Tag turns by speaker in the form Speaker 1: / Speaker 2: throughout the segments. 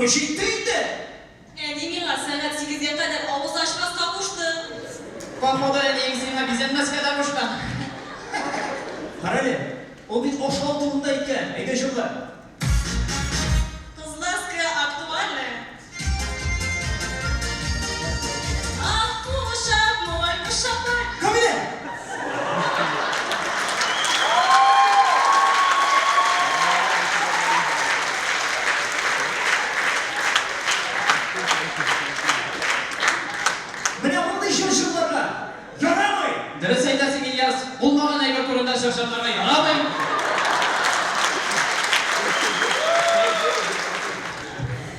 Speaker 1: Ну җитте инде!
Speaker 2: Әни миңа сәгать сигезгә кадәр авыз ачмаска кушты.
Speaker 3: Походу әниең сиңа бизәнмәскә дә кушкан.
Speaker 1: Карале, ул бит ашау турында әйткән, әйдә җырла.
Speaker 2: Кызларская актуальная. Ах, кушак мой, кушак мой.
Speaker 1: Камилә! Менә мондый җыр җырларга ярамый!
Speaker 3: Дөрес әйтәсең, Ильяс, булмаган әйбер турында җыр җырларга ярамый.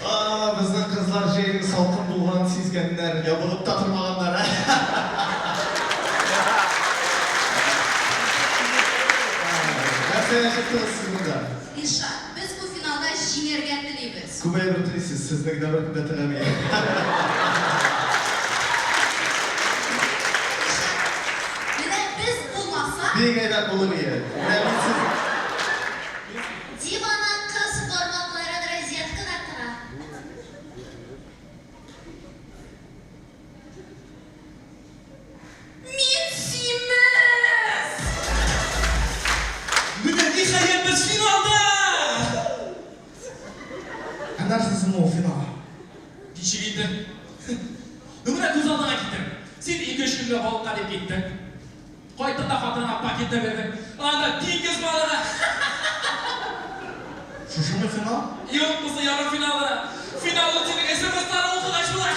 Speaker 4: А, безнең кызлар җәйнең салкын булганын сизгәннәр, ябыгып та тормаганнар, ә? Нәрсәгә чыктыгыз сез монда?
Speaker 5: Илшат, без бу финалда җиңәргә телибез.
Speaker 4: Күп әйбер телисез, сезне генә беркем дә теләми.
Speaker 5: Илшат, менә без булмасак.
Speaker 4: Бик әйбәт булыр ие. Менә мин сез.
Speaker 5: Дивана кыз бармакларын розеткага тыга. Мин симез!
Speaker 1: Менә ниһаять без финалда!
Speaker 4: Ә нәрсә соң ул финал?
Speaker 3: Ничек инде? Ну менә күз алдыңа китер. Син ике-өч көнгә балыкка дип киттең. Кайттың да хатыныңа пакетны бирдең. Анда диңгез балыгы!
Speaker 4: Шушымы финал?
Speaker 3: Юк, бусы ярымфинал гына. Финал ул синең СМСларың укыгач була.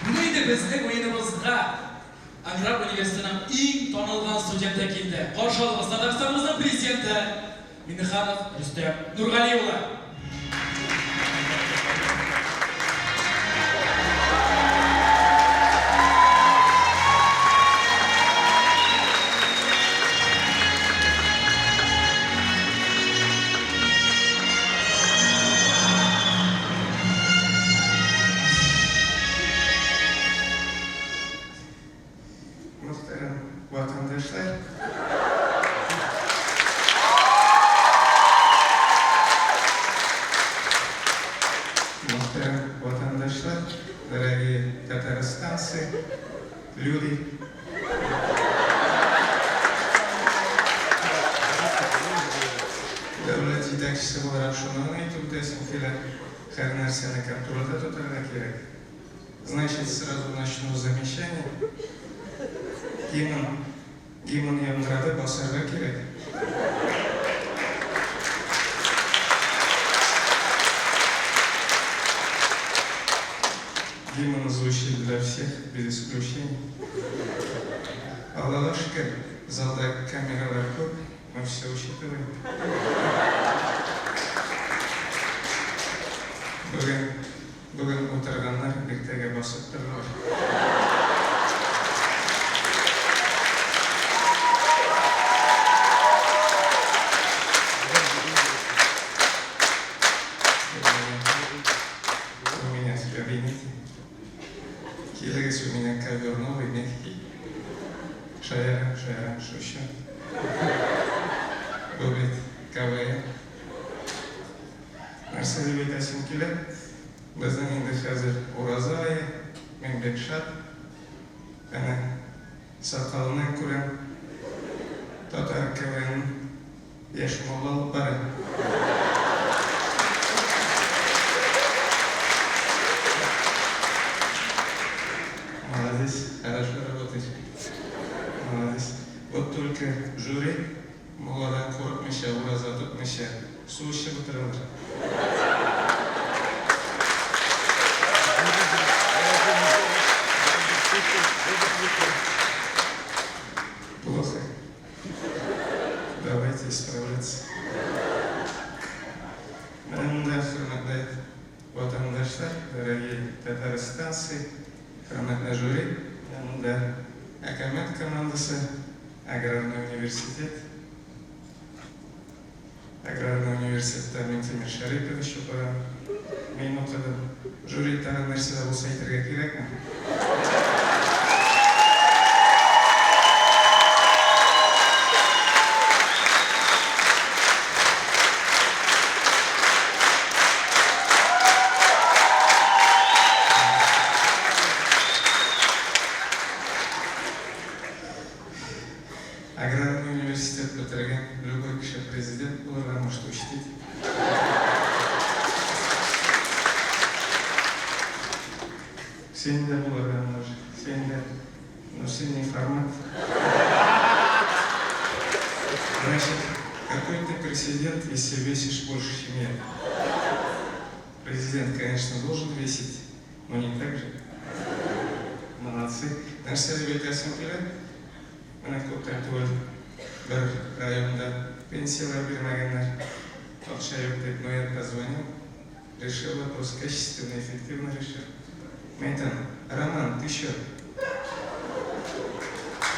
Speaker 3: Бүген инде безнең уеныбызга Аграр университетының иң танылган студенты килде. Каршы алыгыз, Татарстаныбызның президенты Миннеханов Рөстәм Нургали улы!
Speaker 6: Мөхтәрәм ватандашлар! Мөхтәрәм ватандашлар, дорогие татарстанцы, люди! Дәүләт җитәкчесе буларак шуны гына әйтеп үтәсем килә, һәр нәрсәне контрольдә тотарга кирәк. Значит, сразу начну с замечаний. Гимн, гимн яңгырады, басарга кирәк. Гимн звучит для всех, без исключений. Аллага шөкер, залда камералар күп, мы все учитываем. Бүген Бүген утырганнар, иртәгә басып торырлар. У меня в кабинете. Килегез, у меня ковер новый, мягкий. Шаярам, шаярам, шучу. Бу бит КВН. Нәрсә дип әйтәсем килә, безнең инде хәзер ураза ае, мин бик шат. Әнә, сакалыннан күрәм, татар КВНын яшь мулла алып бара. Молодец, хорошо работаешь. Молодец. Вот только жюри Мулладан курыкмыйча, ураза тотмыйча, су эчеп утыралар. Плохо. Давайте исправляться. Менә монда, хөрмәтле ватандашлар, дорогие татарстанцы, хөрмәтле жюри, менә монда Әкәмәт командасы, Аграрный университет. Аграрный университетта Минтимер Шәрипович укыган. Мин укыдым. Жюри, тагын нәрсә дә булса әйтергә кирәкме? Аграрный университет бетергән любой кеше президент булырга может, учтите. Син дә булырга можешь, син дә, но син не формат. Значит, какой ты президент, если весишь больше, чем я? Президент, конечно, должен весить, но не так же. Молодцы. Нәрсә дип әйтәсем килә? Менә күптән түгел бер районда пенсияләр бирмәгәннәр. Акча юк дип, но я позвонил. Решил вопрос качественно, эффективно решил. Мин әйтәм, Роман, ты чё?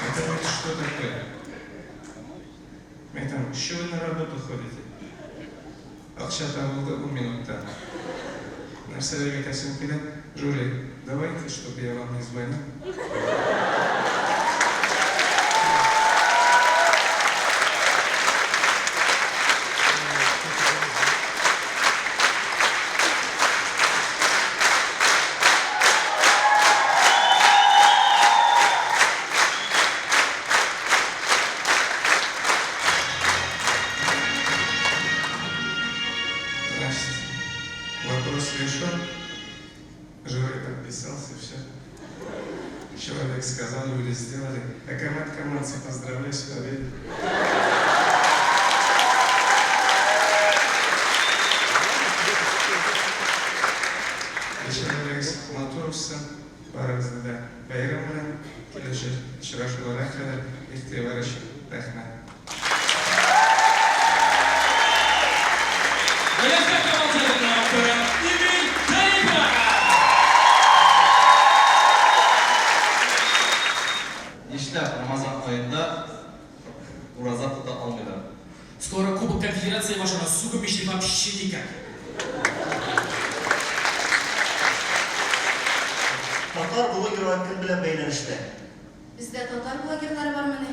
Speaker 6: Это говорит, что такое? Мин әйтәм, чё вы на работу ходите? Акча табылды ун минутта. Нәрсә дип әйтәсем килә, жюри, давайте, чтобы я вам не звонил. Значит, вопрос решен. Жюри подписался, все. Человек сказал, люди сделали. Акамат Каманцы, поздравляю с победой. Яшәгез, матур үссен, барыгызны да бәйрәм белән, киләчәк очрашуларга кадәр игътибар өчен рәхмәт.
Speaker 3: Галиәсгар Камал театрының актеры Эмиль Талипов!
Speaker 7: Нишләп Рамазан аенда ураза тота алмыйлар?
Speaker 3: Скоро Кубок Конфедерации башлана, сука, мешли вообще никак.
Speaker 8: Татар блогерлары кем белән бәйләнештә?
Speaker 5: Бездә татар блогерлары бармыни?